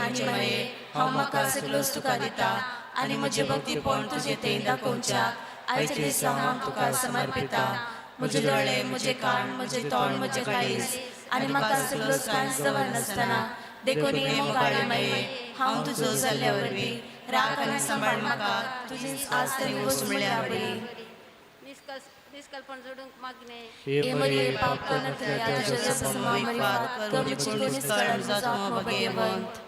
आनी मरे, हांव म्हाका सगळोच तुका दिता आनी म्हजें भक्तीपण तुजे थंय दाखोवच्याक आयच्या दिसा हांव तुका समर्पिता. म्हजे दोळे, म्हजे कान, म्हजें तोंड, म्हजें काळीज आनी म्हाका सगळोच कांयच दवरनासतना, देखून हे मोगाळे माये, हांव तुजो जाल्ल्या वरवीं राख आनी सांबाळ म्हाका तुजीच आस्त आनी वस्त म्हळ्या वरी. निष्कल्पण जोडूंक मागणें. हे मरिये, पाप करनातल्या तुज्या जसमा मरिफात कमीची कोणीच कळण जातमो भगेवंत.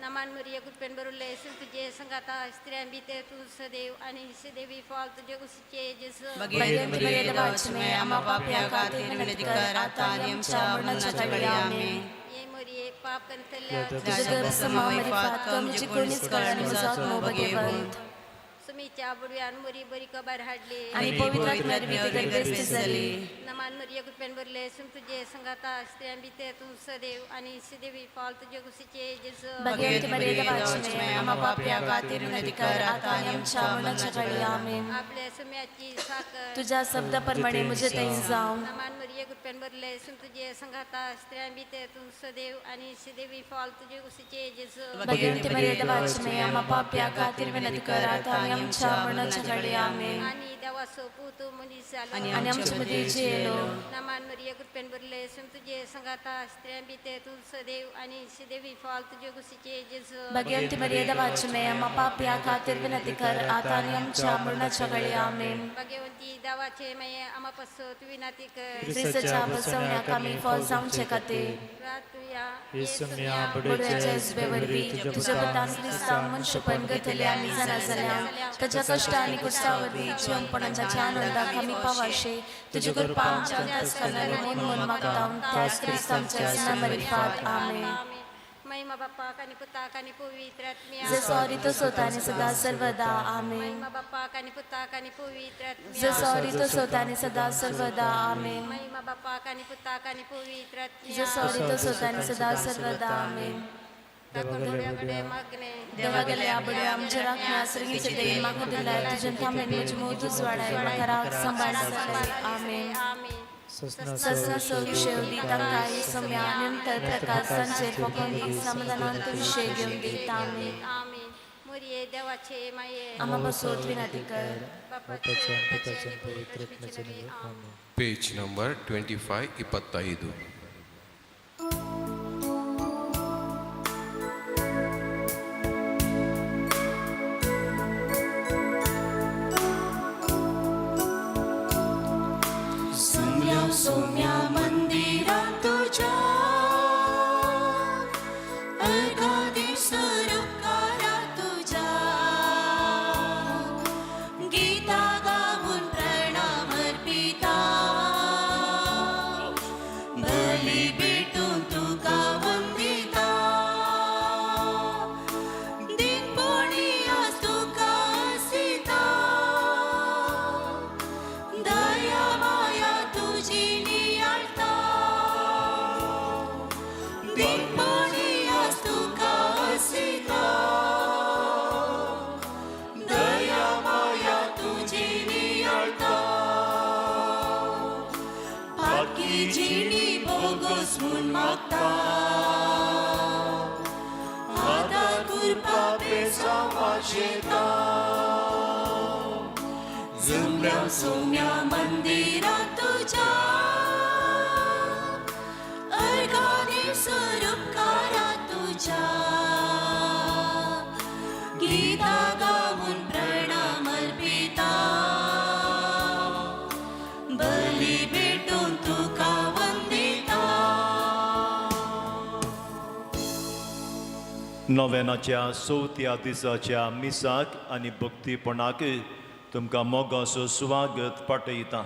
नमान मरिये, कृपेन भरुल्ले, येशू तुझे संगाता, स्त्रियां भितर तूं सदैव आणि देवी फॉल तुझे कुशीचे जेजू. भगवंत मरिये, देवाची माय, आम्हा पाप्या खातीर विनंती कर आता आणि आमच्या मरणाच्या वेळी. आमेन. ये मरिये, पाप करतल्या तुझ्या गर्भसमा मरिफात कमीची कोणीच कळण जातमो भगेवंत. सुमीच्या बुडव्यान मुरी बरी कबार हाडली आणि पवित्र आत्म्याने ती गर्भस्थ झाली. नमान मरिये, कृपेन भरले, येशू तुझे संगाता, स्त्रियां भितर तूं सदैव आणि देवी फॉल तुझे कुशीचे जेजू. भगवंत मरिये, देवाची माय, आम्हा पाप्या खातीर विनंती कर आता आणि आमच्या मरणाच्या वेळी. आमेन. आपल्या सुम्याची साखर. तुझ्या शब्दाप्रमाणे म्हजे थंय जावं. नमान मरिये, कृपेन भरले, येशू तुझे संगाता, स्त्रियां भितर तूं सदैव आणि देवी फॉल तुझे कुशीचे जेजू. भगवंत मरिये, देवाची माय, आम्हा पाप्या खातीर विनंती कर आता आणि आमच्या मरणाच्या वेळी. आमेन. आणि देवाचो पूत मनीस जालो आणि आमच्या मध्ये जेलो. नमान मरिये, कृपेन भरले, येशू तुझे संगाता, स्त्रियां भितर तूं सदैव आणि देवी फॉल तुझे कुशीचे जेजू. भगवंत मरिये, देवाची माय, आम्हा पाप्या खातीर विनंती कर आता आणि आमच्या मरणाच्या वेळी. आमेन. भगवंती देवाचे माये, आम्हा पासत विनंती कर. क्रिस्ताच्या बसवण्याक आमी फॉल जावचे खातीर. प्रार्थुया. येसुम्या बुडव्याच्या इजबे वरवीं तुझ्या पुतान क्रिस्तांव मनशेपण घेतले आमी जाणा जाल्या, ताच्या कश्ट आनी कुर्सा वरवीं जिवनपणाच्या आनंदाक आमी पावाशे तुजी कृपा आमच्या अंतस्करणांनी म्हूण म्हूण मागता त्याच क्रिस्तांच्या नामरिफात. आमेन. महिमा बाप्पाक आणि पुताक आणि पवित्र आत्म्या. जसो रितो होता आणि सदा सर्वदा. आमेन. महिमा बाप्पाक आणि पुताक आणि पवित्र आत्म्या. जसो रितो होता आणि सदा सर्वदा. आमेन. महिमा बाप्पाक आणि पुताक आणि पवित्र आत्म्या. जसो रितो होता आणि सदा सर्वदा. आमेन. दाखवून मागणे. देवा गेल्या बड्या आमच्या राखण्या सर्गीचे देई मागू दिलाय तुझ्या थांबेन म्हजी मोद उजवाडाय म्हाका राख सांबाळ. आमेन. आमेन. ससना विषय दी तांकां सम्या निमतर प्रकाश संचेर फकोवन दी समाधानांत विषय घेवन दी. आमेन. आमेन. मोरये देवाचे माये, आम्हा बसोत विनंती कर. बाप्पाचे पिताचे आणि पवित्र आत्म्याचे नावे. आमेन. Page number 25, 25. सोम्या सोम्या मंदिरा तुझ्या अर्घा स्वरूपकारा तुझ्या गीता गाऊन प्रणाम अर्पिता, बली भेटून तुका वंदिता, दिनपोणी आज तुका सीता, दया माया तुझी नियाळता, दिनपोणी आज तुका सीता, दया माया तुझी नियाळता, पाकी जिणी भोगोस म्हूण मागता, आदार कृपा पेसावा शेता, जमल्या सोम्या मंदिरा तुझ्या अर्घाने स्वरूपकारा तुझ्या गीता गाऊन प्रणाम अर्पिता, बली भेटून तुका वंदिता. नव्यानाच्या चवथ्या दिसाच्या मिसाक आनी भक्तीपणाक तुमकां मोगाचो स्वागत पाठयता.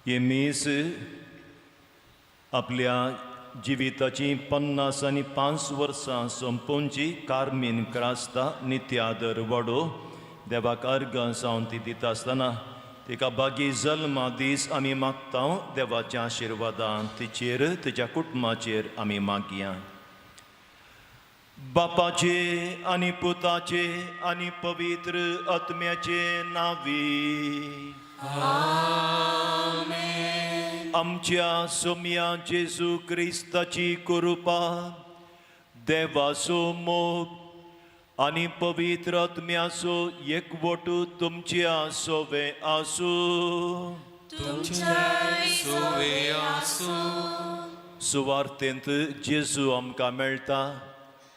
हें मीस आपल्या जिविताचीं 55 वर्सां सोंपोवची कार्मीन क्रास्ता नित्यादर वाडो देवाक अर्गां जावन ती दिता आसतना तिका बागी जल्मा दीस आमी मागता. देवाच्या आशिर्वादान तिचेर तिच्या कुटुंबाचेर आमी मागया. बापाचे आनी पुताचे आनी पवित्र आत्म्याचे नावी. आमच्या सोम्या जेजू क्रिस्ताची कृपा, देवाचो मोग आनी पवित्र आत्म्याचो एकवट तुमच्या सोवे आसूं. सोवे आसूं. सुवार्थेंत जेजू आमकां मेळटा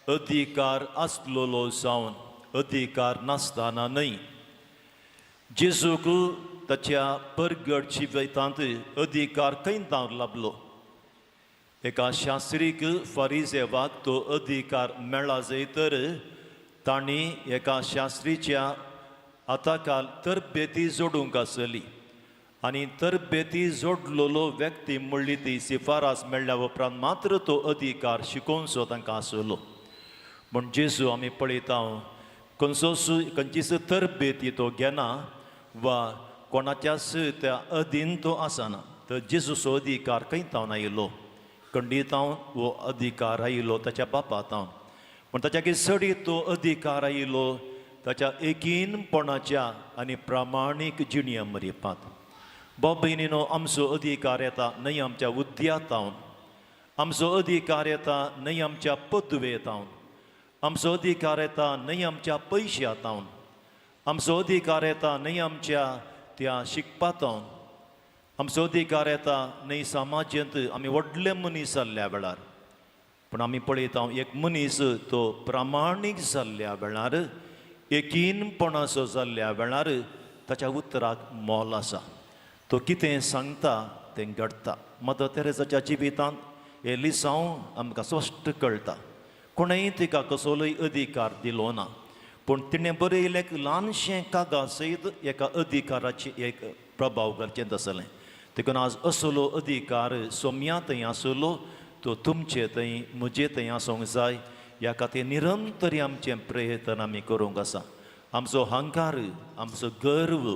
अधिकार आसलेलो जावन, अधिकार नासतना न्हय. जेजूक ताच्या परगट जिवितांत अधिकार खंय तावन लाबलो? एका शास्त्रीक फारिजेवाक तो अधिकार मेळ्ळा जाय तर तांणी एका शास्त्रीच्या हाताखाल तरबेती जोडूंक आसली आनी तरबेती जोडलेलो व्यक्ती म्हणली ती शिफारस मेळ्ळ्या उपरांत मात्र तो अधिकार शिकोवचो तांकां आसलो. म्हूण जेजू आमी पळयता खंयचोच खंयचीच तरबेती तो घेना वा कोणाच्याच त्या अधीन तो आसना. तर जेजूचो अधिकार खंय तावन आयलो? खंडीतावन हो अधिकार आयलो ताच्या बापा तावन. पूण ताच्या चडीत तो अधिकार आयलो ताच्या एकीनपणाच्या आनी प्रामाणीक जिणये मरिपात. बाब भयणीनो, आमचो अधिकार येता न्हय आमच्या उद्यातावन, आमचो अधिकार येता न्हय आमच्या पदवेतावन, आमचो अधिकार येता न्हय आमच्या पयशातावन, आमचो अधिकार येता न्हय आमच्या त्या शिकपातावन, आमचो अधिकार येता न्हय समाजांत आमी व्हडले मनीस जाल्ल्या वेळार. पूण आमी पळयता एक मनीस तो प्रामाणीक जाल्ल्या वेळार, एकीनपणाचो जाल्ल्या वेळार ताच्या उतराक मोल आसा. तो कितें सांगता तें घडटा. मदर तेरेजाच्या जिवितांत हें लिसांव आमकां स्पश्ट कळटा. कोणेंय तिका कसलोय अधिकार दिलो ना, पूण तिणें बरयलें एक ल्हानशें कागद सयत एका अधिकाराचें एक प्रभाव घालचें आसलें. देखून आज असलो अधिकार सोम्या थंय आसलो तो तुमचे थंय म्हजे थंय आसूंक जाय. ह्या खातीर निरंतर आमचें प्रयत्न आमी करूंक आसा. आमचो अहंकार, आमचो गर्व,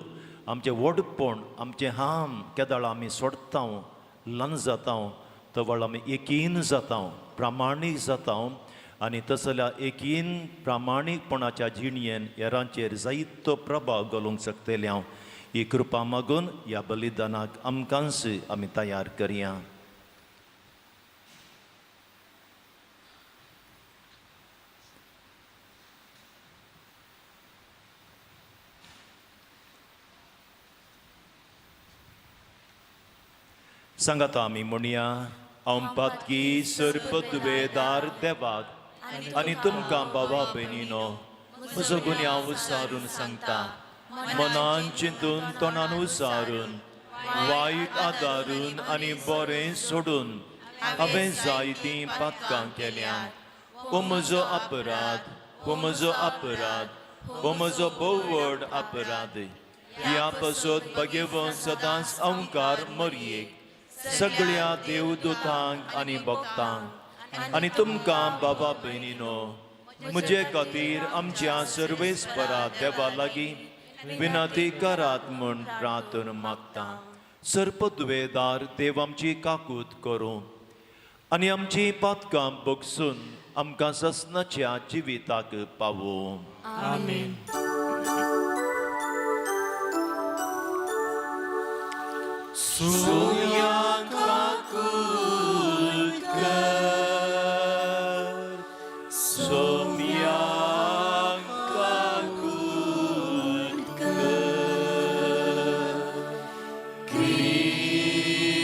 आमचें व्हडपण, आमचें हाम केदळ आमी सोडता, ल्हान जाता, तवळ आमी एकीन जाता, प्रामाणीक जाता आनी तसल्या एकीन प्रामाणीकपणाच्या जिणयेन हेरांचेर जायतो प्रभाव घालूंक शकतले हांव. ही कृपा मागून ह्या बलिदानाक आमकांच आमी तयार करया. सांगाता आमी म्हणया, हांव पातकी सरपदवेदार देवाक आनी तुमकां बाबा भयणीनो म्हजो गुन्यांव उसारून सांगता. मनान चिंतून, तोंडान उसारून, वायट आदारून आनी बरें सोडून हांवें जायतीं पातकां केल्यात. हो म्हजो अपराध, हो म्हजो अपराध, हो म्हजो भोव व्हड अपराध. ह्या पासत भगेवन सदांच अंकार मरयेक, सगळ्या देवदूतांक आनी भक्तांक आनी तुमकां बाबा भयणीनो म्हजे खातीर आमच्या सर्वेस्परा देवा लागीं विनंती करात म्हूण प्रार्थना मागता. सर्पद्वेदार देव आमची काकूत करूं आनी आमची पातकां बगसून आमकां ससनाच्या जिविताक पावोवं. आमेन. सोम्यांक काकूत कर,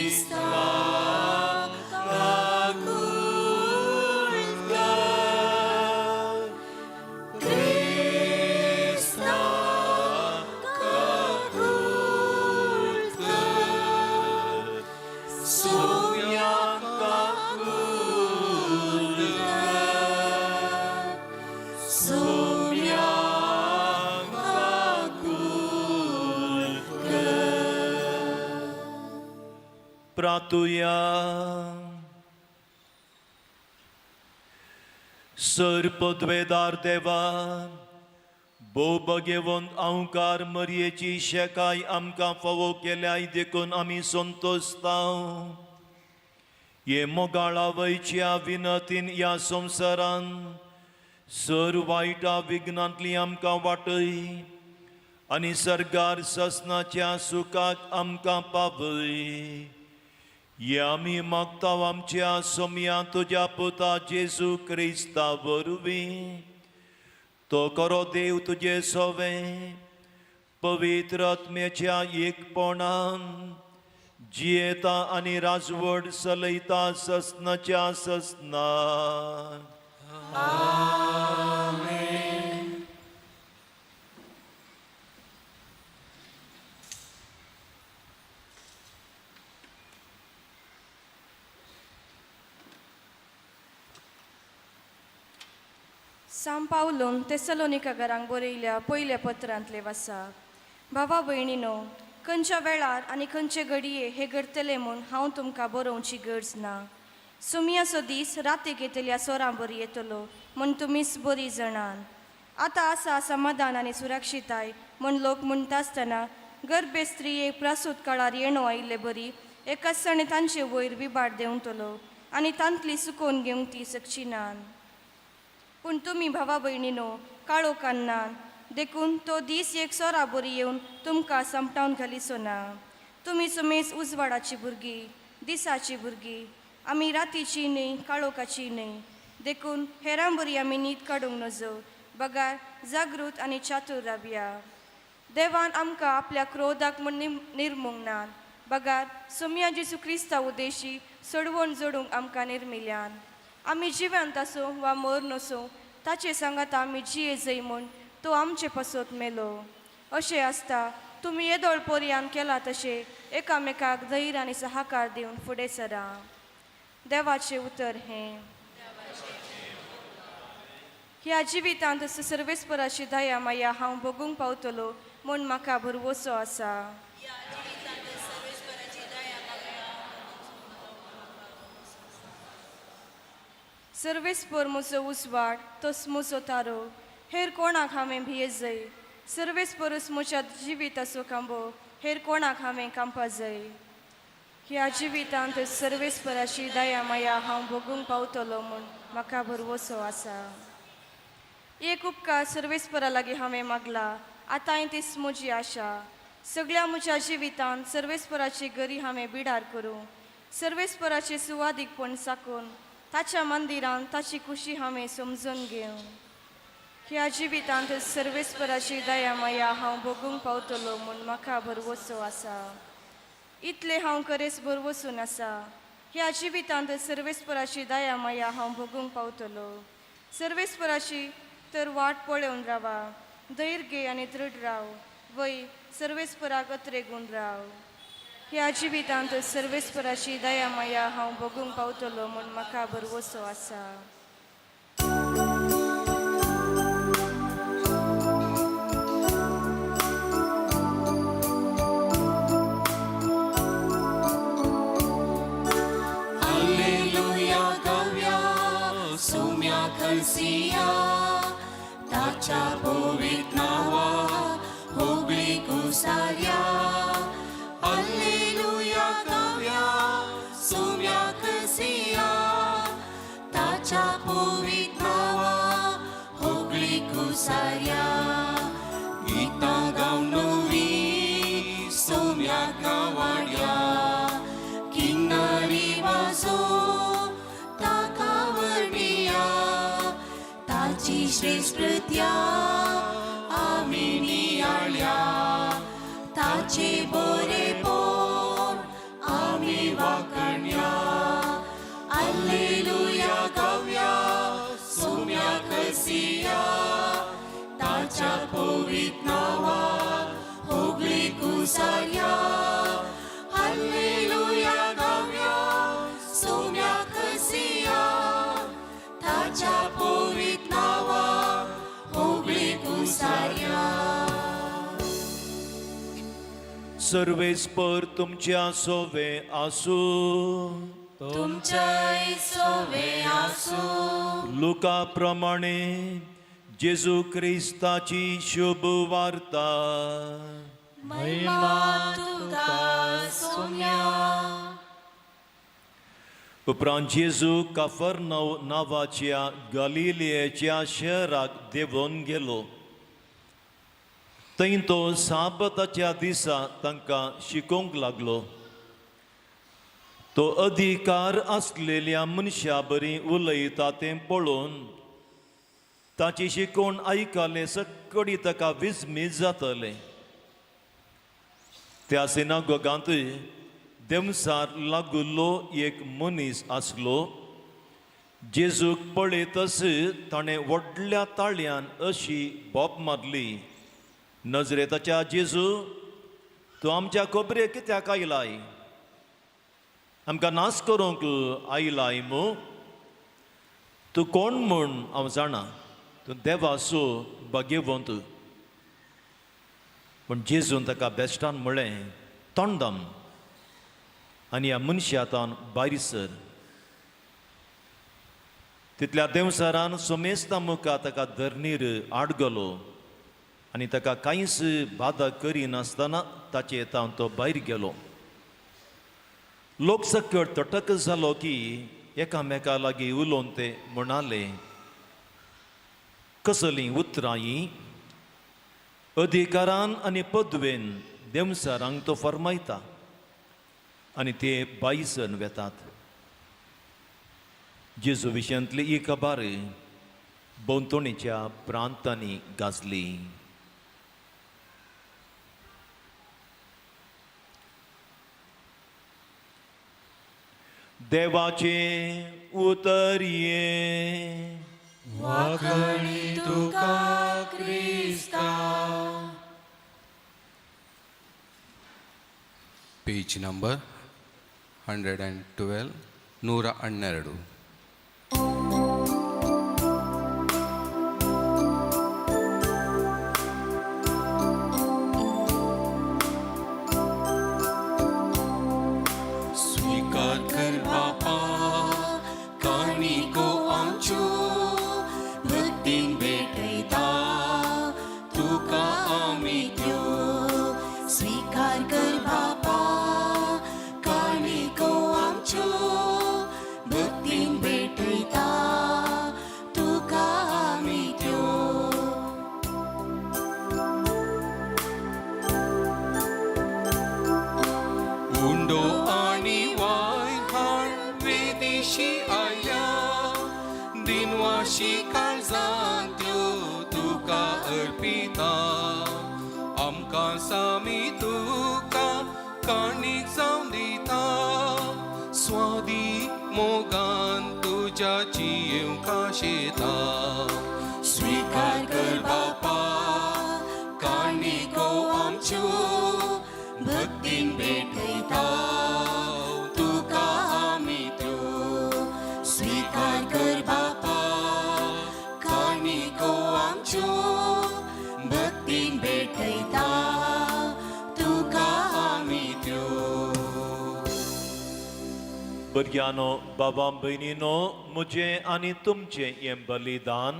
क्रिस्ताक काकूत कर, क्रिस्ताक काकूत कर, सोम्यांक काकूत कर, सोम्यांक काकूत कर. प्रातुया. सर्पद्वेदार देवा, भोव भगेवंत अंकार मरयेची शेकाय आमकां फावो केल्याय देखून आमी संतोषताव. हे मोगाळ आवयच्या विनतीन ह्या संवसारान सर वायटा विघ्नांतली आमकां वाटय आनी सर्गार ससनाच्या सुखाक आमकां पावय. हे आमी मागता आमच्या सोमया तुज्या पुता जेजू क्रिस्ता वरवीं. तो करो देव तुजे सोवे पवित्र आत्म्याच्या एकपणान जियेता आनी राजवट चलयता ससनाच्या ससना. सांव पावलून तेसलोनिका घरांक बरयल्या पयल्या पत्रांतले वासा. भावा भयणीनो, खंयच्या वेळार आनी खंयचे घडये हें घडटलें म्हूण हांव तुमकां बरोवची गरज ना. सुमयाचो दीस रातीक येतल्या सोरां बरी येतलो म्हूण तुमीच बरी जाणान. आतां आसा समाधान आनी सुरक्षिताय म्हूण लोक म्हणटा आसतना गर्भे स्त्रियेक प्रासूत काळार येणो आयिल्ले बरी एकाच तांचे वयर विबाड देंवतलो आनी तांतली सुकोवन घेवंक ती शकची नान. पूण तुमी भावा भयणीनो काळो कान्नान, देखून तो दीस एक सोरा बरी येवन तुमकां समटावन घालिचो ना. तुमी सुमेज उजवाडाची भुरगीं, दिसाची भुरगीं. आमी रातीची न्हय, काळोखाची न्हय. देखून हेरां बरी आमी न्हीद काडूंक नजो, बगार जागृत आनी चातूर रावया. देवान आमकां आपल्या क्रोधाक म्हूण निर्मूंक ना, बगार सोमया जेजू क्रिस्ता उद्देशी सोडवण जोडूंक आमकां निर्मिल्यान. आमी जिवंत आसूं वा मर नसूं ताचे सांगात आमी जिये जय म्हूण तो आमचे पासत मेलो. अशें आसता तुमी येदोळ पोरयान केला तशें एकामेकाक धैर्य आनी सहाकार दिवन फुडें सरा. देवाचें उतर हें. ह्या जिवितांत सर्वेस्पराची दया माया हांव भोगूंक पावतलो म्हूण म्हाका भरवसो आसा. सर्वेस्पर म्हजो उजवाड, तोच म्हजो तारो, हेर कोणाक हांवें भिये जाय. सर्वेस्परूच म्हज्या जिविताचो खांबो, हेर कोणाक हांवें कांपा जाय. ह्या जिवितांत सर्वेस्पराची दया माया हांव भोगूंक पावतलो म्हूण म्हाका भरवसो आसा. एक उपकार सर्वेस्परा लागीं हांवें मागला, आतांय तीच म्हजी आशा. सगळ्या म्हज्या जिवितांत सर्वेस्पराची गरी हांवें बिडार करूं, सर्वेस्पराचे सुवादीकपण साकून ताच्या मंदिरांत ताची खुशी हांवें समजून घेवं. ह्या जिवितांत सर्वेस्पराची दया माया हांव भोगूंक पावतलो म्हूण म्हाका भरवसो आसा. इतलें हांव खरेंच भरवसून आसा. ह्या जिवितांत सर्वेस्पराची दया माया हांव भोगूंक पावतलो. सर्वेस्पराची तर वाट पळोवन रावा, धैर्य घे आनी दृढ राव, वय सर्वेस्पराक अत्रेगून राव. ह्या जिवितांत सर्वेस्पराची दया माया हांव भोगूंक पावतलो म्हूण म्हाका भरवसो आसा. Alleluia गव्या सोम्या खलसिया ताच्या पवित्र नावा होगळी कुसार्या. Alleluia गव्या सोम्या खलसिया ताच्या पवित्र नावा होगळी कुसार्या. गीतां गावन नवी सोम्या गावाड्या किन्नरी वाजो ताका वर्णिया ताची श्रेष्ठ कृत्या आमी नियाळ्या ताचे बरेपण आमी वाकण्या. Alleluia गावया सोम्या खसिया ताच्या पवित्र नावा होगळी कुसार्या. Alleluia गावया सोम्या खसिया ताच्या पवित्र नावा होगळी कुसार्या. सर्वेस्पर तुमच्या सोवे आसूं. तुमच्याय सोवे आसूं. लुका प्रमाणे जेजू क्रिस्ताची शुभ वार्ता. महिमा तुका सोम्या. उपरांत जेजू काफरनाव नांवाच्या गलिलियेच्या शहराक देंवोन गेलो. थंय तो साबताच्या दिसा तांकां शिकोवंक लागलो. तो अधिकार आसलेल्या मनशा बरी उलयता तें पळोवन ताची शिकवण आयकलें सकडी ताका विस्मीत जातलें. त्या सिनागोगांत देमसार लागुल्लो एक मनीस आसलो. जेजूक पळयतच ताणें व्हडल्या ताळयान अशी बोब मारली, नजरेताच्या जेजू, तूं आमच्या खबरेक कित्याक आयलाय? आमकां नाश करूंक आयलाय मू? तूं कोण म्हूण हांव जाणा, तूं देवाचो भाग्यवंत. पूण जेजून ताका बेश्टान म्हळें, तोंडम आनी ह्या मनशा आतां भायर सर. तितल्या देंवचारान सोमेस्ता मुखार ताका धरणीर आडगलो आनी ताका कांयच बादा करिनासतना ताचे तावन तो भायर गेलो. लोक सकट तटक जालो की एकामेका लागीं उलोवन ते म्हणाले, कसलीं उतरां हीं? अधिकारान आनी पदवेन देंवचारांक तो फर्मायता आनी ते बायसन वेतात. जेजू विशयांतली ही खबर भोंवतणीच्या प्रांतांनी गाजली. देवाचें उतर हें. वाखणी तुका क्रिस्ता. Page number 112, 112. स्वीकार कर बापा काणिको आमच्यो, भक्तीन भेटयता तुका आमी त्यो. स्वीकार कर बापा काणिको आमच्यो, भक्तीन भेटयता तुका आमी त्यो. उंडो आणि वाय हाण वेदिशी आयल्या, दिनवाशी काळजान त्यो तुका अर्पिता. आमकां सामी तुका काणीक जावन दिता, स्वादी मोगान तुज्याची येवंक शेता. स्वीकार कर बापा काणिको आमच्यो, भक्तीन भेटयता तुका आमी त्यो. स्वीकार कर बापा काणिको आमच्यो, भक्तीन भेटयता तुका आमी त्यो. भुरग्यांनो, बाबा भयणीनो, म्हजें आनी तुमचें हें बलिदान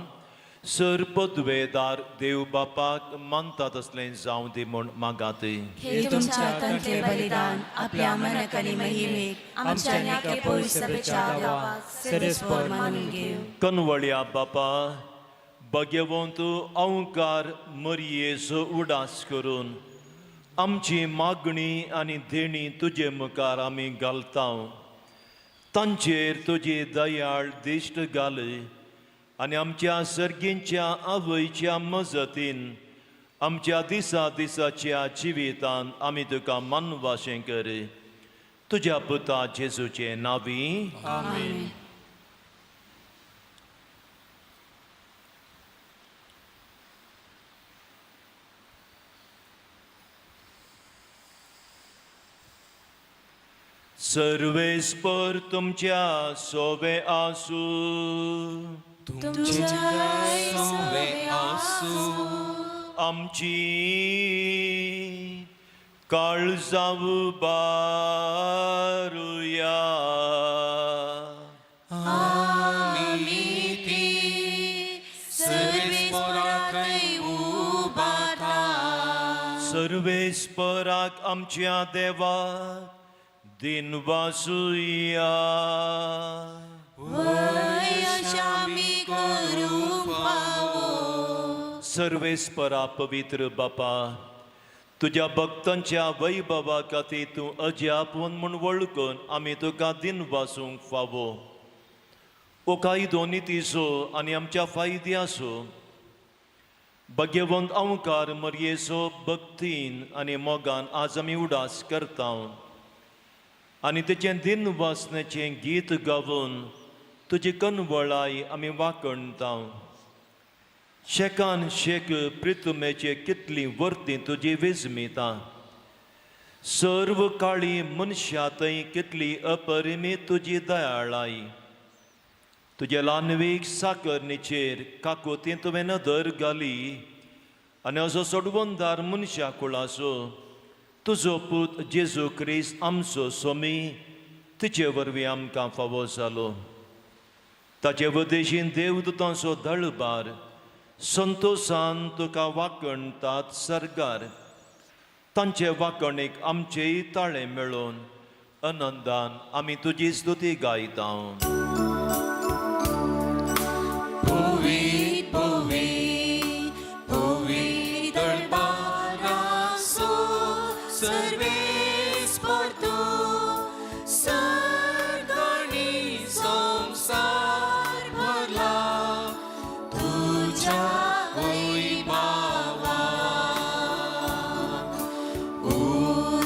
सर पदवेदार देव बापाक मानता तसलें जावं दी म्हूण मागात. हे तुमच्या हातांतले बलिदान आपल्या मनाक आनी महिमेक, आमच्या आनी पवित्र सभेच्या गांवाक सेरेस्पोर मानून घेवं. कनवळ्या बापा, भगवंत अंकार मरयेचो उडास करून आमची मागणी आनी देणी तुजे मुखार आमी घालता. तांचेर तुजी दयाळ दिश्ट घाल आनी आमच्या सर्गींच्या आवयच्या मजतीन आमच्या दिसा दिसाच्या जिवितान आमी तुका मानवाशें कर. तुज्या पुता जेजूचे नांवी. आमेन. सर्वेस्पर तुमच्या सोबे आसूं. तुमच्या सवे आसूं. आमची काळजां उबारुया. आमी ती सर्वेस्पराकय उबाता. सर्वेस्पराक आमच्या देवाक दिनवासुया. वय अशें आमी करूंक फावो. सर्वेस्परा पवित्र बापा, तुज्या भक्तांच्या वैभवा खातीर तूं अजापवन म्हूण वळखून आमी तुका दिन वासूंक फावो. ओ कायदो नितीचो आनी आमच्या फायद्याचो भाग्यवंत अंवकार मरयेचो भक्तीन आनी मोगान आज आमी उडास करता आनी तेचें दिन वासण्याचें गीत गावन तुजी कनवळाय आमी वाकणता. शेकान शेक प्रितुमेचे कितली वर्ती तुजी विजमिता, सर्व काळी मनशा थंय कितली अपरिमीत तुजी दयाळाय. तुज्या ल्हानवीक साकरणीचेर काकुतीन तुवें नदर घाली आनी असो सोडवणदार मनशा कुळाचो तुजो पूत जेजू क्रिस्त आमचो सोमी तिचे वरवीं आमकां फावो जालो. ताचे वदेशीन देवदूतांचो दळबार संतोसान तुका वाकणतात सर्गार. तांचे वाकणीक आमचेय ताळे मेळोवन आनंदान आमी तुजी स्तुती गायता. पवीत पवीत पवीत दरबारासो सर्वेस परतो सर्ग आनी संवसार भरला तुज्या वैभवा.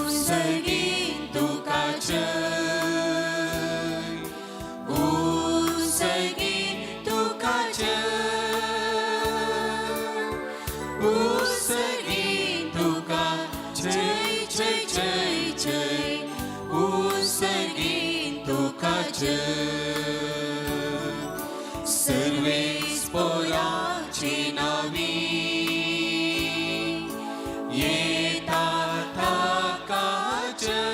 उत्सर्गीन तुका जय, उत्सर्गीन तुका जय, उत्सर्गीन तुका जय जय जय जय, उत्सर्गीन तुका जय. सर्वेस पोराचे नावी येता ताका जय,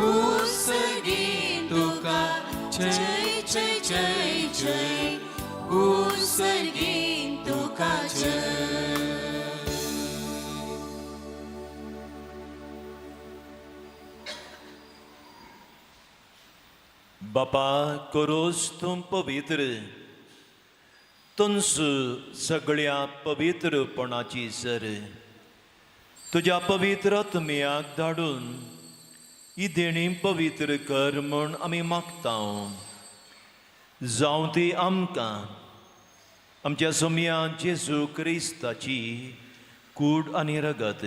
उत्सर्गीन तुका जय जय जय जय, उत्सर्गीन तुका जय. बापा करोस तूं पवित्र तुंस सगळ्या पवित्रपणाची सर तुज्या पवित्र आत्म्याक धाडून ही देणी पवित्र कर म्हूण आमी मागता. जावं ती आमकां आमच्या सोमया जेजू क्रिस्ताची कूड आनी रगत.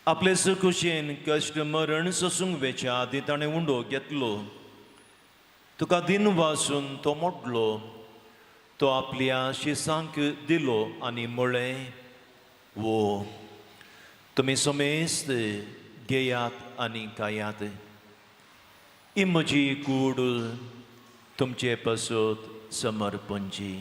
आपले सुखुशेन कश्ट मरण सोसूंक वेच्या आदी ताणें उंडो घेतलो, तुका दिन वासून तो मोडलो, तो आपल्या शिसांक दिलो आनी म्हळें, वो तुमी समेस्त घेयात आनी खायात, ही म्हजी कूड तुमचे पासत समर्पणची.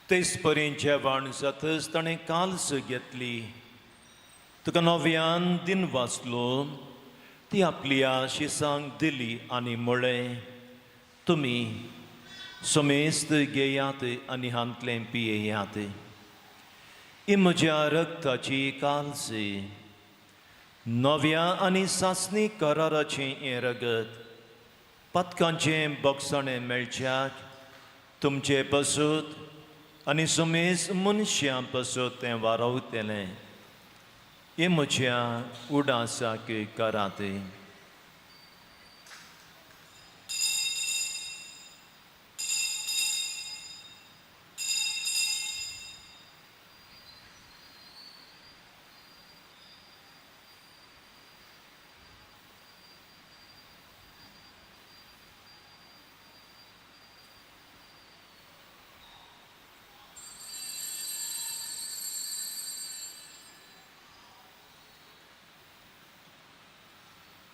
तेच परी जेवण जातच ताणें काल्स घेतली, तुका नव्यान दिन वाचलो, ती आपल्या शिसांक दिली आनी म्हळें, तुमी समेस्त घेयात आनी हांतलें पियेयात, ही म्हज्या रक्ताची काल्स, नव्या आनी सासणी कराराचें हें रगत पदकांचें बक्षाणें मेळच्याक तुमचे पसत आनी समेज मनशां पसत तें वारवतलें. हें म्हज्या उडासाक करात.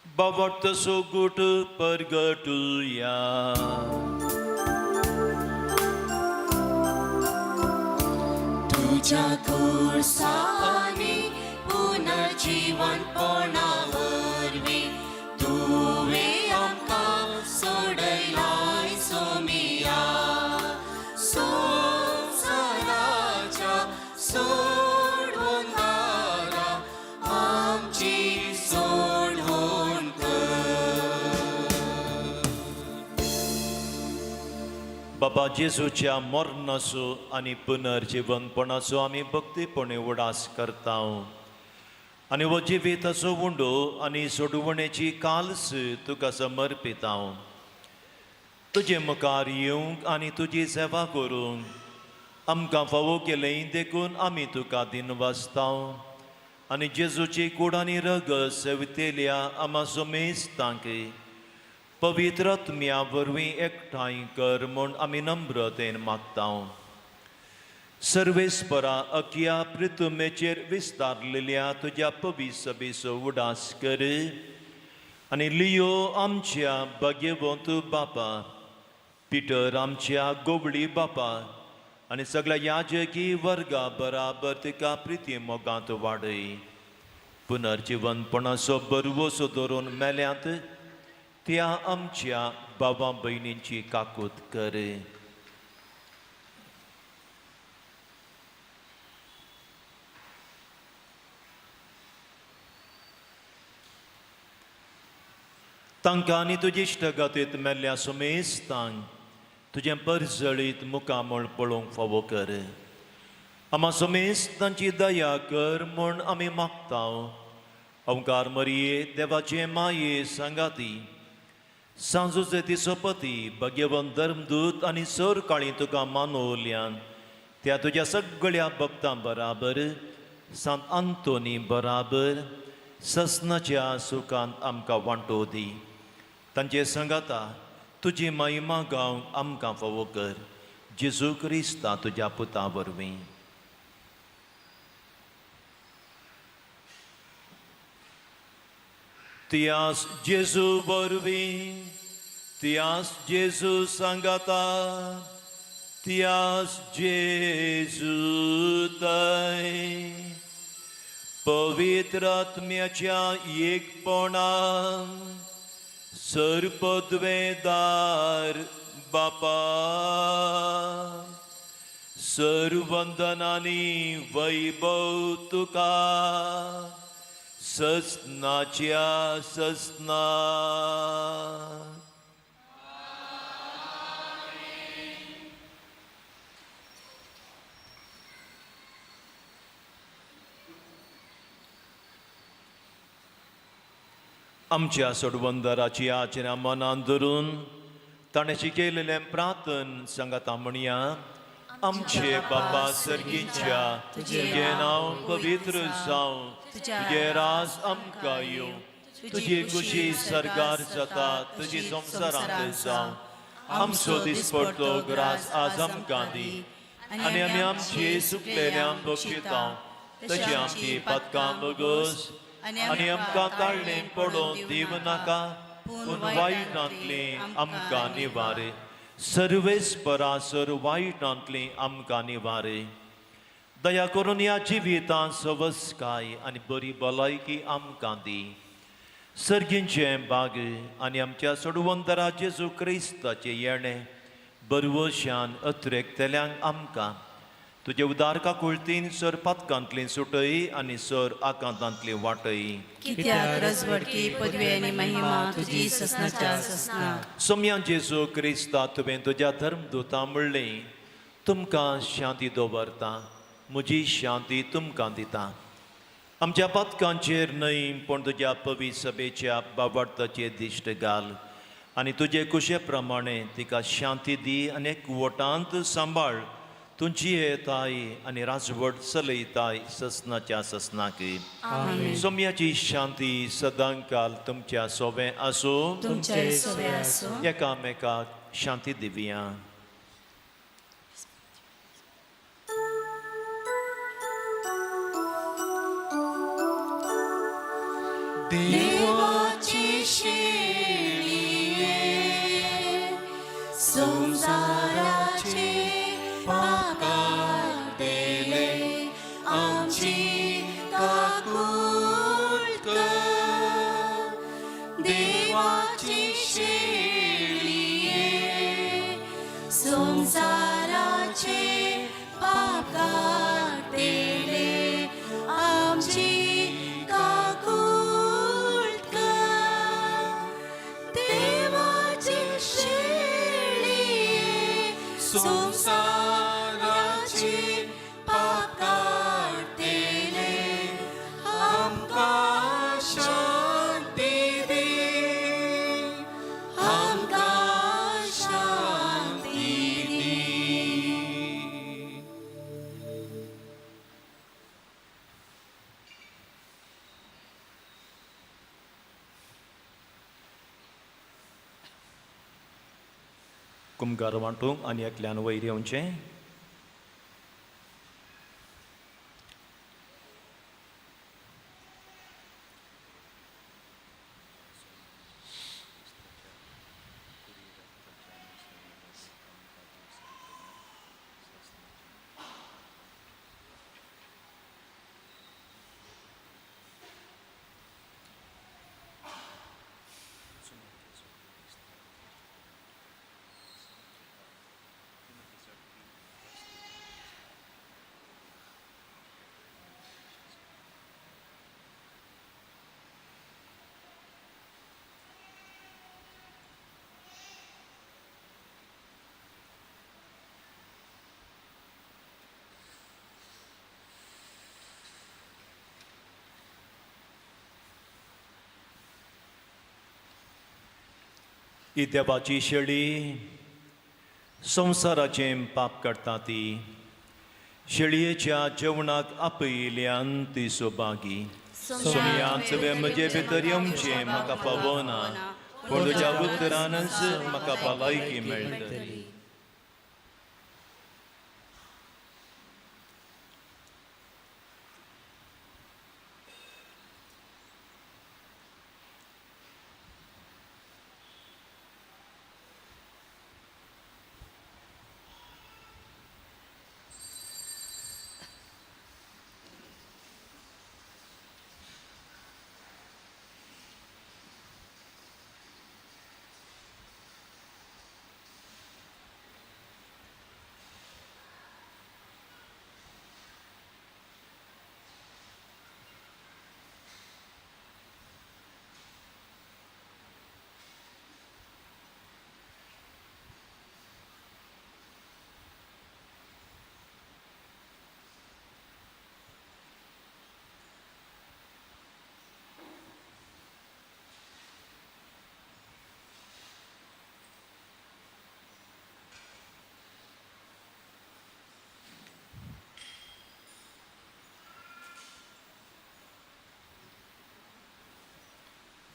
बाबट सोगूट परगटुया. तुज्या खुर्सांनी पुनर्जीवनपणा बाबा जेजूच्या मरणाचो आनी पुनर्जिवनपणाचो आमी भक्तीपणे उडास करता आनी हो जिविताचो उंडो आनी सोडवणेची काल्स तुका समर्पिता. तुजे मुखार येवंक आनी तुजी सेवा करूंक आमकां फावो केलें देखून आमी तुका दिनवासता आनी जेजूची कूड आनी रगत सेवतेल्या आमा समेस्तांक पवित्र आत्म्या वरवीं एकठांय कर म्हूण आमी नम्रतेन मागता. सर्वेस्परा अखया प्रितुमेचेर विस्तारलेल्या तुज्या पवी सभेचो उडास कर आनी लियो आमच्या भाग्यवंत बापा, पिटर आमच्या गोबळी बापा आनी सगळ्या याजकी वर्गा बराबर तिका प्रिती मोगांत वाडय. पुनर्जिवनपणाचो बरवसो धरून मेल्यांत त्या आमच्या बाबा भयणींची काकूत कर. तांकां आनी तुजी इश्टगतीत मेल्ल्या सुमेस्तांक तुजें परजळीत मुखामळ पळोवंक फावो कर. आमा समेस्तांची दया कर म्हूण आमी मागता. ओंकार मरिये देवाचे माये सांगाती सांजोचे तिसोपती भगवंत धर्मदूत आनी सर काळी तुका मानवल्यान त्या तुज्या सगळ्या भक्तां बराबर सांत आंतोनी बराबर ससनाच्या सुखांत आमकां वांटो दी. तांचे सांगाता तुजी महिमा गावंक आमकां फावो कर. जेजू क्रिस्ता तुज्या पुता वरवीं. तियास जेजू वरवीं, तियास जेजू सांगाता, तियास जेजू तय पवित्र आत्म्याच्या एकपणान सर्पद्वेदार बापा सर्वंदनानी वैभव तुका ससनाच्या ससना. आमच्या सोडवंदराची आचरणा मनान धरून ताणें शिकयलेलें प्रार्थन सांगाता म्हणया. आमचे बाबा सर्गींच्या तुजें नांव पवित्र जावं, तुजें राज आमकां येवं, तुजी खुशी सर्गार जाता तुजी संवसारांत जावं. आमचो दिसपडतो ग्रास आज आमकां दी आनी आमी आमची सुकलेल्या बक्षिता तशी आमची पातकां बगस आनी आमकां ताळणें पडोवन दिव नाका पूण वायटांतली आमकां निवारे. सर्वेस्परासर वायटांतली आमकां निवारे. दया करून ह्या जिवितांत सवसकाय आनी बरी भलायकी आमकां दी. सर्गींचें बाग आनी आमच्या सोडवंतरा जेजू क्रिस्ताचें येणें बरवशान अत्रेकतल्यांक आमकां तुजे उदार काकुळतीन सर पातकांतली सुटय आनी सर आकांतांतली वाटय. कित्याक रजवडकी पदवी आनी महिमा तुजी ससनाच्या ससना. सोम्या जेजू क्रिस्ता तुवें तुज्या धर्मदूता म्हणलें तुमकां शांती दवरता, म्हजी शांती तुमकां दिता. आमच्या पातकांचेर न्हय पूण तुज्या पवी सभेच्या बाबार्थाचेर दिश्ट घाल आनी तुजे कुशे प्रमाणे तिका शांती दी आनी एकवटांत सांबाळ. तुमची येताय आनी राजवट चलयताय ससनाच्या ससनाक. सोम्याची शांती सदांकाल तुमच्या सोबें आसूं. तुमचे सोबे आसूं. एकामेकाक शांती दिवया. देवाची शेळये संवसाराचे पाप काडटले आमची काकूळ कर. देवाची शेळये संवसाराचे पाप काडटले आमची काकूळ कर. देवाची शेळये कुमगार वांटूंक आनी एकल्यान वयर येवचें. ही देवाची शेळी संवसाराचें पाप काडटा ती शेळयेच्या जेवणाक आपयिल्ल्यान ती सोबागी. सोमया तुवें म्हजे भितर येवचें म्हाका पावना, पूण तुज्या उतरानच म्हाका भलायकी मेळटली.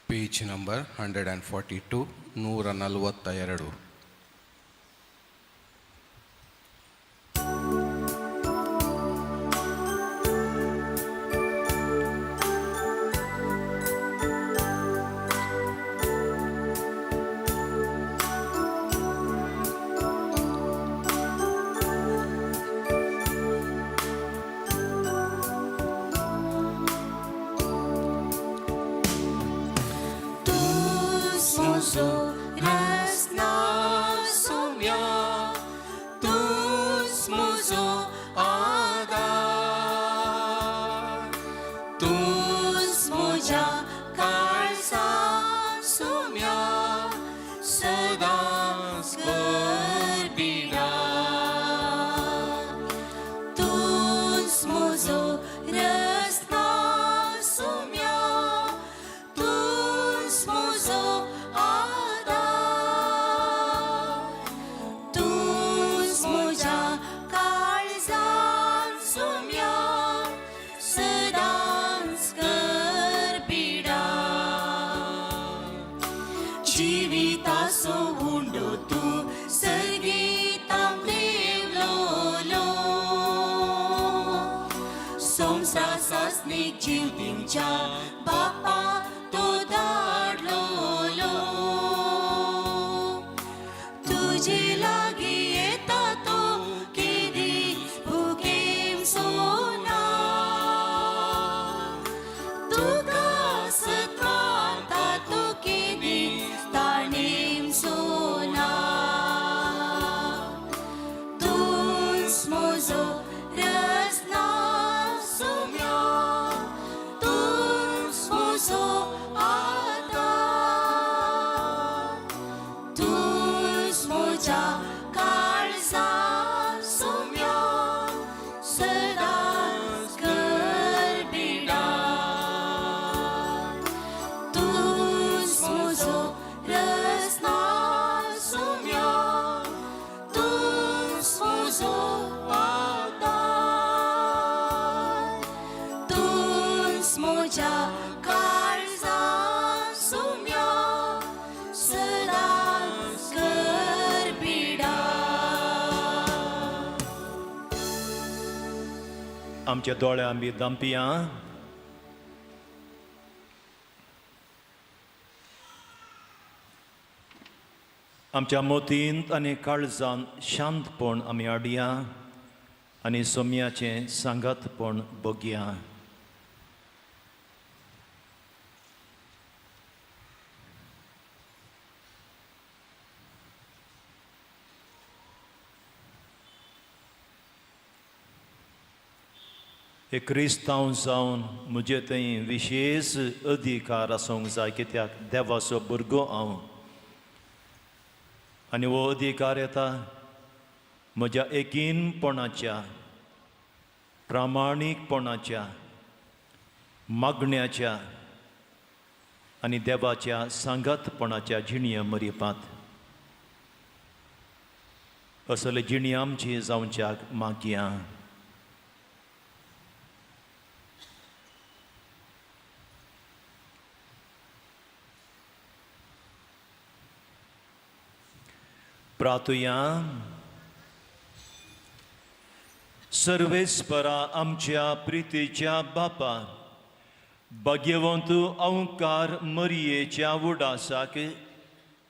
Page number 142, 142. जीव दिवच्या बापा तो धाडलोलो, तुजे लागीं येता तो केदी भुकेम सोना, तुका सताता तो केदी ताणेम सोना, तूंच म्हजो रसना सोम्या, तूंच म्हजो आदार, तूंच म्हज्या आमच्या दोळ्या आमी दांपया. आमच्या मोतींत आनी काळजान शांतपण आमी हाडया आनी सोम्याचें सांगातपण बगया. एक क्रिस्तांव जावन म्हजे थंय विशेश अधिकार आसूंक जाय, कित्याक देवाचो भुरगो हांव आनी हो अधिकार येता म्हज्या एकीनपणाच्या, प्रामाणीकपणाच्या, मागण्याच्या आनी देवाच्या सांगातपणाच्या जिणये मरिपांत. असले जिणी आमची जावच्याक मागया. प्रातुया. सर्वेस्परा आमच्या प्रितीच्या बापा, भाग्यवंत अंकार मरियेच्या उडासाक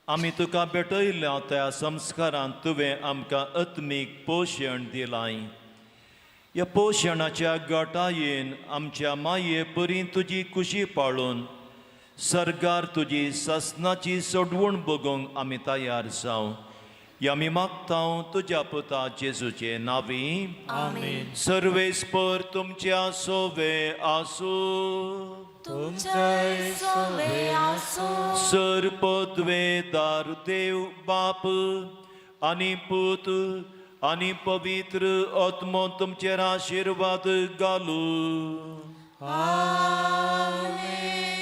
आमी तुका भेटयल्या त्या संस्कारांत तुवें आमकां आत्मीक पोशण दिलाय. ह्या पोशणाच्या गटायेन आमच्या माये परी तुजी खुशी पाळून सर्गार तुजी सासनाची सोडवण बगोवंक आमी तयार जावं. आमी मागता तुज्या पुता जेजूचे नावी. आमेन. सर्वेस्पर तुमच्या सोवे आसूं. तुमच्याय सोवे आसूं. सर पदवेदार देव बाप आनी पूत आनी पवित्र आत्मो तुमचेर आशिर्वाद घालू.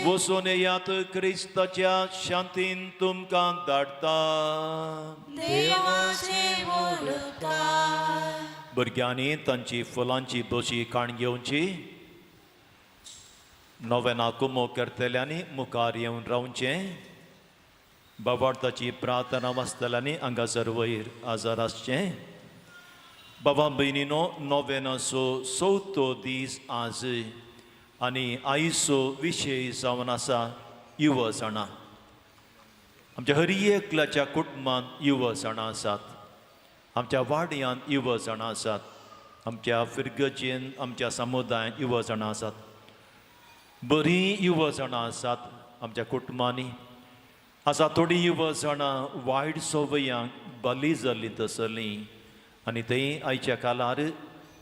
वचून येयात, क्रिस्ताच्या शांतीन तुमकां धाडटा. देवाचे उपकार. भुरग्यांनी तांची फुलांची बशी काण घेवची. नवेना कुमो करतल्यांनी मुखार येवन रावचें. बाबार्थाची प्रार्थना वाचतल्यांनी हांगासर वयर आजार आसचें. बाबा भयणीनो, नोवेनाचो चवथो दीस आज आनी आयचो विशय जावन आसा युवजणां. आमच्या हर एकल्याच्या कुटुंबांत युवजणां आसात, आमच्या वाड्यांत युवजणां आसात, आमच्या फिरगजेन आमच्या समुदायांत युवजणां आसात. बरीं युवजणां आसात आमच्या कुटुंबांनी आसा. थोडीं युवजणां वायट संवयांक बली जाल्लीं तसलीं आनी थंय आयच्या काळार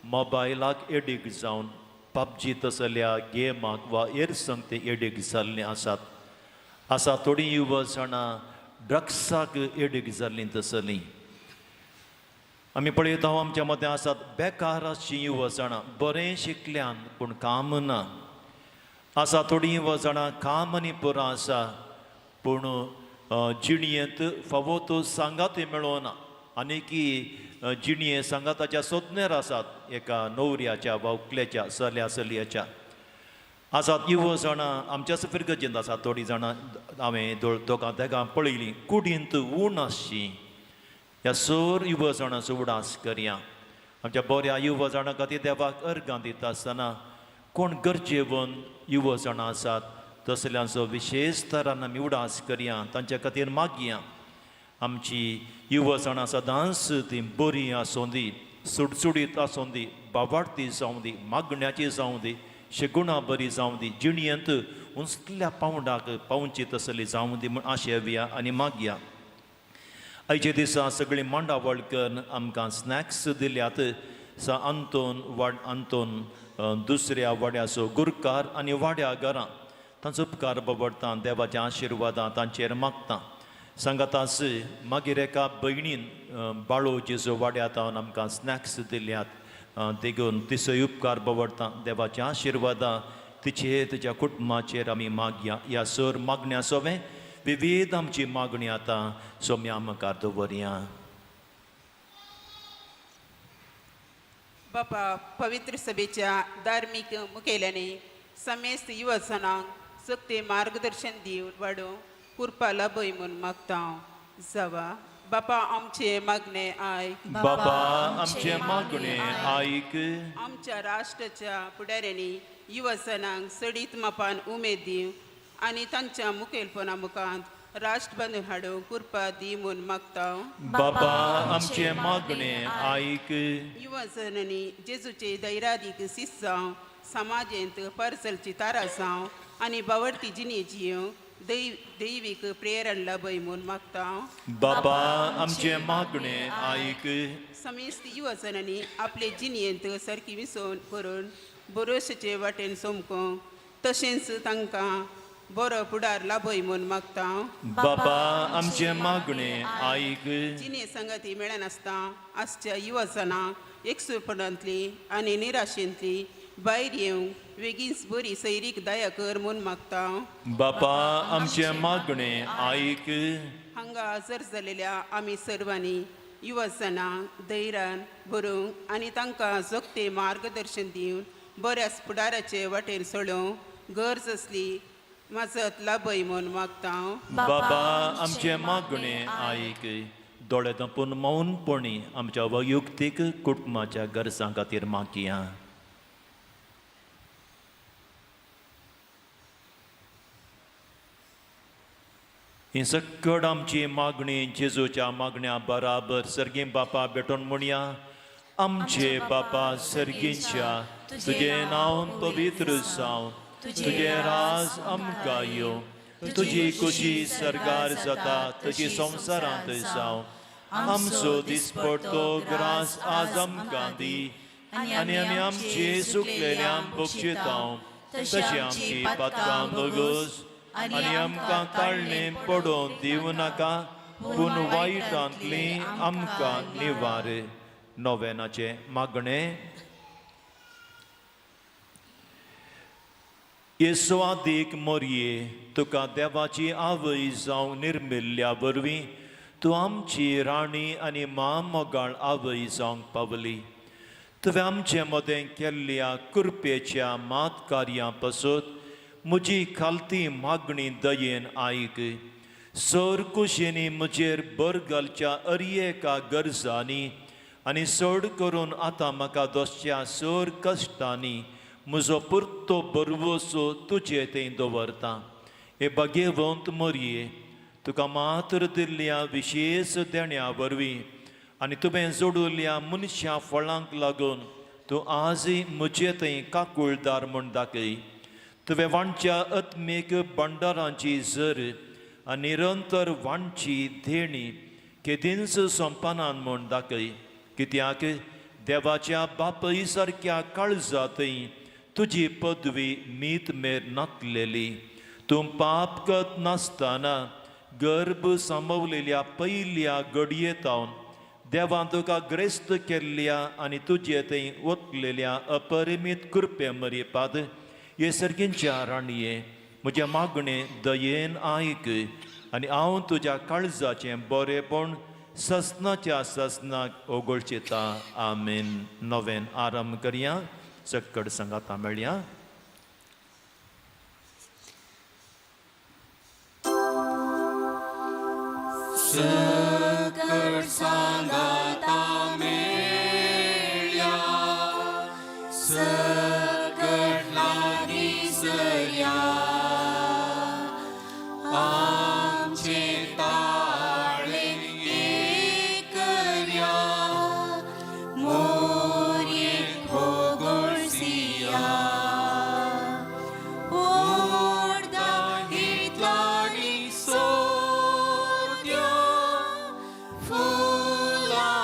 मोबायलाक एडिक्ट जावन पबजी तसल्या गेमाक वा हेर संगते एडिक्ट जाल्लीं आसात. आसा थोडीं युवजणां ड्रग्साक एडिक्ट जाल्लीं तसलीं. आमी पळयता आमच्या मदें आसात बेकार आसचीं युवजणां, बरें शिकल्यान पूण काम ना. आसा थोडीं युवजणां काम आनी पुरो आसा पूण जिणयेंत फावो तो सांगातय मेळना. आनी की जिणये सांगाताच्या सोदनेर आसात एका नवऱ्याच्या, व्हंकलेच्या, चल्या चलयेच्या. आसात युवजणां आमच्याच फिरगजेंत आसात थोडीं जाणां, हांवें दोगां तेगां पळयलीं कुडींत ऊण आसची. ह्या सोर युवजणांचो उडास करया. आमच्या बऱ्या युवजणां खातीर देवाक अर्गां दिता आसतना कोण गरजेवन युवजणां आसात तसल्यांचो विशेश तरान आमी उडास करया, तांच्या खातीर मागया. आमची युवजणां सदांच ती बरी आसूं दी, सुडसुडीत आसूं दी, बाबाडती जावं दी, मागण्याची जावं दी, शेगुणां बरी जावं दी, जिणयेंत उंचल्या पावंडाक पावची तसली जावं दी म्हूण आशेवया आनी मागया. आयच्या दिसा सगळीं मांडावळ करून आमकां स्नॅक्स दिल्यात. सा अंतोन वाड अंतोन दुसऱ्या वाड्याचो गुरकार आनी वाड्या घरां तांचो उपकार बबडटा, देवाच्या आशिर्वादां तांचेर मागता. सांगातास मागीर एका भयणीन बाळो जेजो वाड्यांत आमकां स्नॅक्स दिल्यात, देखून तिचोय उपकार बवडटा, देवाच्या आशिर्वादां तिचेर तिच्या कुटुंबाचेर आमी मागया. ह्या सर मागण्या सोवें विविध आमची मागणी आतां सोम्या मुखार दवरया. बापा, पवित्र सभेच्या धार्मीक मुखेल्यांनी समेस्त युवजणांक सक्ते मार्गदर्शन दिवन वाडोवंक कृपा लाभय म्हूण मागता. जावा बापा आमचे मागणे आयक. बाबा आमचे मागणे आयक. आमच्या राष्ट्राच्या फुडाऱ्यांनी युवजनांक सडीत मापान उमेद दिवं आनी तांच्या मुखेलपणा मुखांत राष्ट्र बांदून हाडूंक कृपा दी म्हूण मागता. बाबा आमचे मागणे आयक. युवजनांनी जेजूचे दैरादीक शिस्त जावं, समाजेंत परचलची तारा जावं आनी बावडती जिणी जियोंक दैवीक प्रेरण लाभय म्हूण मागता. बाबा आमचे मागणे आयक. समेस्त युवजनांनी आपले जिणेंत सारकी विसवण करून बरोशाचे वाटेन सोमकोंक तशेंच तांकां बरो फुडार लाभय म्हूण मागता. बाबा आमचे मागणे आयक. जिणे संगती मेळनासता आसच्या युवजनांक एकसुरपणांतली आनी निराशेंतली भायर येवंक वेगींच बरी सैरीक दया कर म्हूण मागता. बाबा आमचे मागणे आयक. हांगा हजर जालेल्या आमी सर्वांनी युवजनांक धैर्यान बरोवंक आनी तांकां जोखते मार्गदर्शन दिवन बऱ्याच फुडाराचे वाटेर सोडोवंक गरज आसली मजत लाभय म्हूण मागता. बाबा आमचे मागणे आयक. दोळे धांपून मौनपणी आमच्या वैयक्तीक कुटुंबाच्या गरजां खातीर मागया. ही सकड आमची मागणी जेजूच्या मागण्या बराबर सर्गी बापा भेटून म्हणया. आमचे बापा सर्गींच्या, तुजें नांव पवित्र जावं, तुजें राज आमकां येवं, तुजी खुशी सर्गार जाता तशी संवसारांत जावं. आमचो दिसपडतो ग्रास आज आमकां दी आनी आमी आमचे सुकलेल्यांक बक्षितांव तशी आमची पातकां बगस आनी आमकां ताळणें पडोवन दिवं नाका, पूण वायटांतली आमकां निवार. नोवेनाचें मागणें. येसवादीक मोरये, तुका देवाची आवय जावंक निर्मिल्ल्या वरवीं तूं आमची राणी आनी म्हामोगाळ आवय जावंक पावली. तुवें आमचे मदें केल्ल्या कृपेच्या मात कार्यां पासत म्हजी खालती मागणी दयेन आयक. सर कुशींनी म्हजेर भर घालच्या अरयेका गरजांनी आनी चड करून आतां म्हाका दोसच्या सर कश्टांनी म्हजो पुरतो बरवसो तुजे थंय दवरता. हे भाग्यवंत मोरये, तुका मात्र दिल्ल्या विशेश देण्या वरवीं आनी तुवें जोडुल्ल्या मनशां फळांक लागून तूं आजय म्हजे थंय काकुळदार म्हूण दाखय. तुवें वांटच्या आत्मीक भंडारांची जर आनी निरंतर वांटची देणी केदींच सोंपनान म्हूण दाखय. कित्याक देवाच्या बापय सारक्या काळजांतय तुजी पदवी मीत मेर नातलेली. तूं पाप करत नासतना गर्भ सांबवलेल्या पयल्या घडयेतावन देवान तुका ग्रेस्त केल्ल्या आनी तुजे थंय वतलेल्या अपरिमीत कृपे मरिपाद हे सर्गींच्या राणये म्हजें मागणें दयेन आयक आनी हांव तुज्या काळजाचें बरेपण ससनाच्या ससनाक ओगळचिता. आमेन. नवेन आरंभ करया. सक्कड सांगाता मेळया. सकट सांगाता मेळया, सकट लागीं सरया, आमचे ताळे एक करया, मोरये होगोळसिया, ओडदा हितलानी सोद्या, फुलां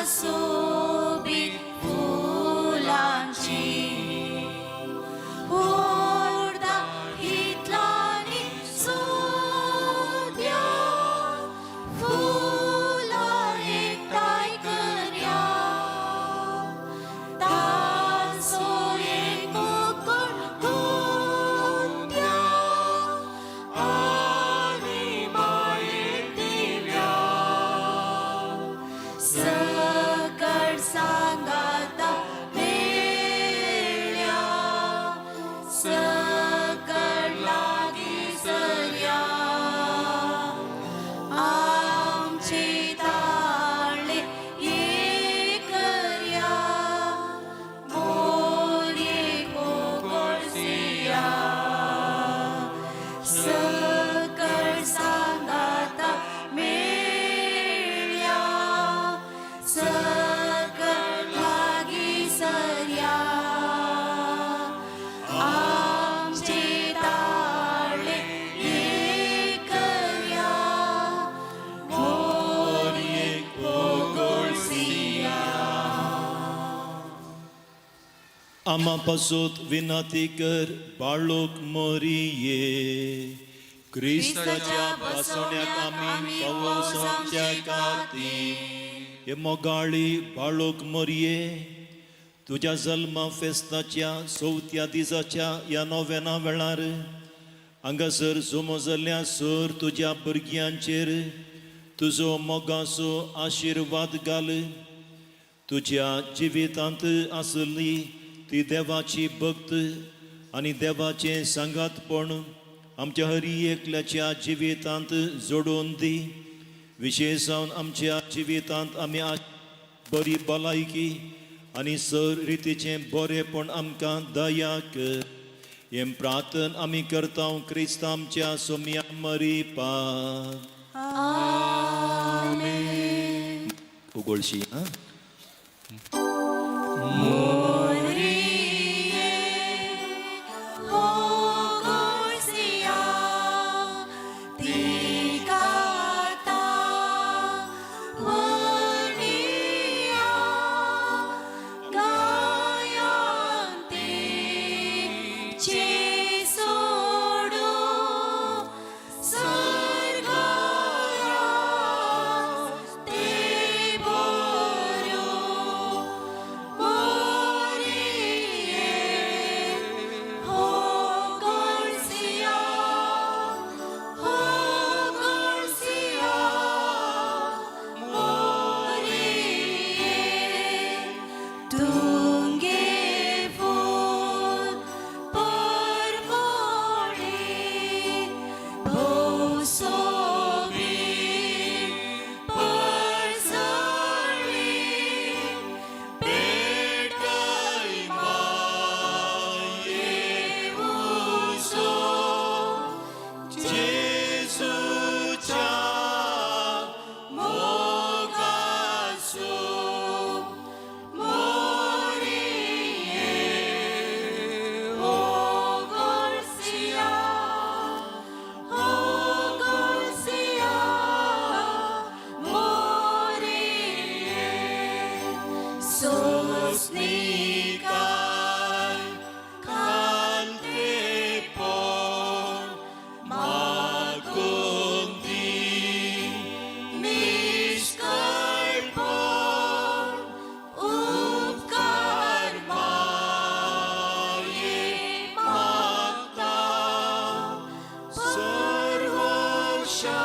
सोबीत फुलांची उडदा हितलांनी सोद्या फुलां एकठांय करया तांचो एक कुकड गुंत्या आनी मायेक दिव्या सकळ सांगाता मेळ्या सकळ लागीं सरया आमचे ताळे एकर्या मोरये कोगळसिया सकळ सांगाता मेळ्या सकळ लागीं सरया आमचे ताळे एकर्या मोरये कोगळसिया. आमा पासत विनंती कर बाळोक मोरिये क्रिस्ताच्या बसवण्याक आमी पावसाच्या खातीर हे मोगाळी बाळोक मोरये तुज्या जल्मा फेस्ताच्या चवथ्या दिसाच्या ह्या नोवेना वेळार हांगासर जमो जाल्ल्या सर तुज्या भुरग्यांचेर तुजो मोगाचो आशिर्वाद घाल. तुज्या जिवितांत आसली ती देवाची भक्त आनी देवाचें सांगातपण आमच्या हरी एकल्याच्या जिवितांत जोडून दी. विशेश जावन आमच्या जिवितांत आमी बरी भलायकी आनी सर रितीचें बरेपण आमकां दया कर. हें प्रार्थन आमी करता क्रिस्त आमच्या सोम्या मरिपा. उगोळशी आं. होगोळसिया तिकाता वनिया गायांते चे सोडू सर्गाया ते बोरो मोरिये होगोळसिया होगोळसिया मोरिये तुंगे फूल परमोळे भोव सोबीत परसळी पेटय माये उजो जेजूच्या मोगाचो मोरिये होगोळसिया होगोळसिया मोरिये सोसनिकाय खालतेपण मागून दी निष्कळपण उपकार माये मागता सर्वशा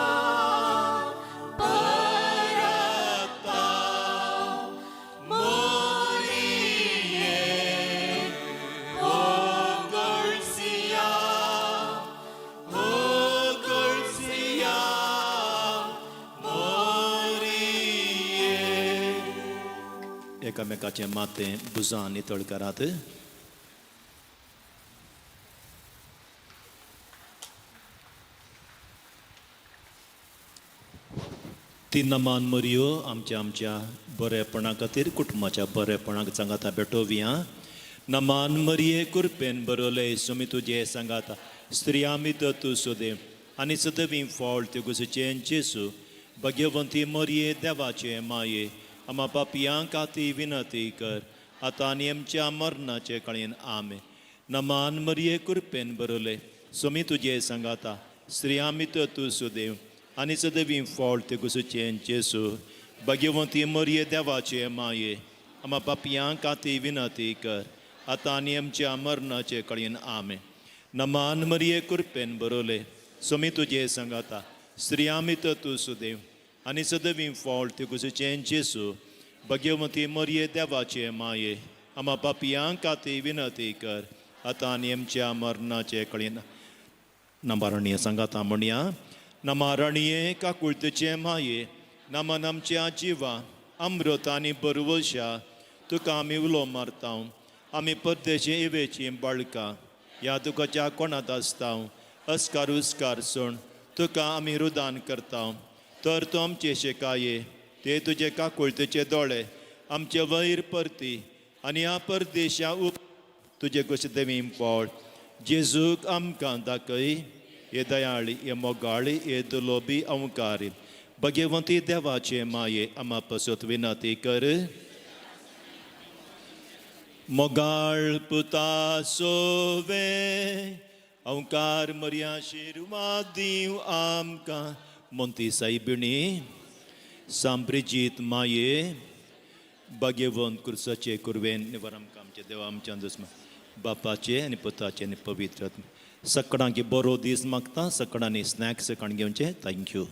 परता मोरिये होगोळसिया होगोळसिया मोरिये. एकामेकाचें माथें भुजां नितळ करात. ती नमान मरयो आमच्या आमच्या बरेपणा खातीर कुटुंबाच्या बरेपणाक सांगाता भेटोवया. नमान मरये कुरपेन बरोवले सुमी तुजे सांगाता स्त्रिया मित तूं सुदेव आनी सदवी फळ तुगुचें जेसू. भाग्यवंती मरये देवाचे माये आमा पापयां खातीर विनंती कर आतां आनी आमच्या मरणाचे कळीन. आमेन. नमान मरिये, कृपेन बरयले, सोमी तुजे सांगाता, स्त्रियां भितर तूं सुदेव आनी सदैवी फळ ते गुसूचें जेसू. भाग्यवंती मरिये, देवाचे माये, आमा पापयां खातीर विनंती कर आतां आनी आमच्या मरणाचे कळीन. आमेन. नमान मरिये, कृपेन बरयले, सोमी तुजे सांगाता, स्त्रियां भितर तूं सुदेव आनी सदैवी फळ ते गुसूचें जेसू. भाग्यवंती मरिये, देवाचे माये, आमा पापयां खातीर विनंती कर आतां आनी आमच्या मरणाचे कळीन. नमारणीय सांगाता म्हणया. नमारणीये, काकुळतेचे माये, नमन आमच्या जिवा, अमृत आनी बरवशा, तुका आमी उलो मारता. आमी परदेशी इवेची बाळकां ह्या दुखाच्या कोणांत आसता. अस्कार उस्कार सोण तुका आमी रुदान करता, तर तूं आमचे शेकाये ते तुजे काकुळतेचे दोळे आमचे वैर परती आनी ह्या परदेशा उप तुजे कशें देवी पळ जेजूक आमकां दाखय. हे दयाळी, हे मोगाळी, हे दुलोबी अंकारी भगवंती देवाचे माये, आमा पसत विनंती कर. मोगाळ पुता सोवे, अंकार मर्या आशिर्वाद दिव आमकां. मोंती साईबिणी, सांब्रिजीत माये, भाग्यवंत कुर्साचे कुरवेन निवर आमकां आमच्या देवा आमच्या दुस्मा बापाचे आनी पुताचे आनी पवित्र आत्मा. सगळ्यांक बरो दीस मागता. सगळ्यांनी स्नॅक्स काण घेवचे. Thank you.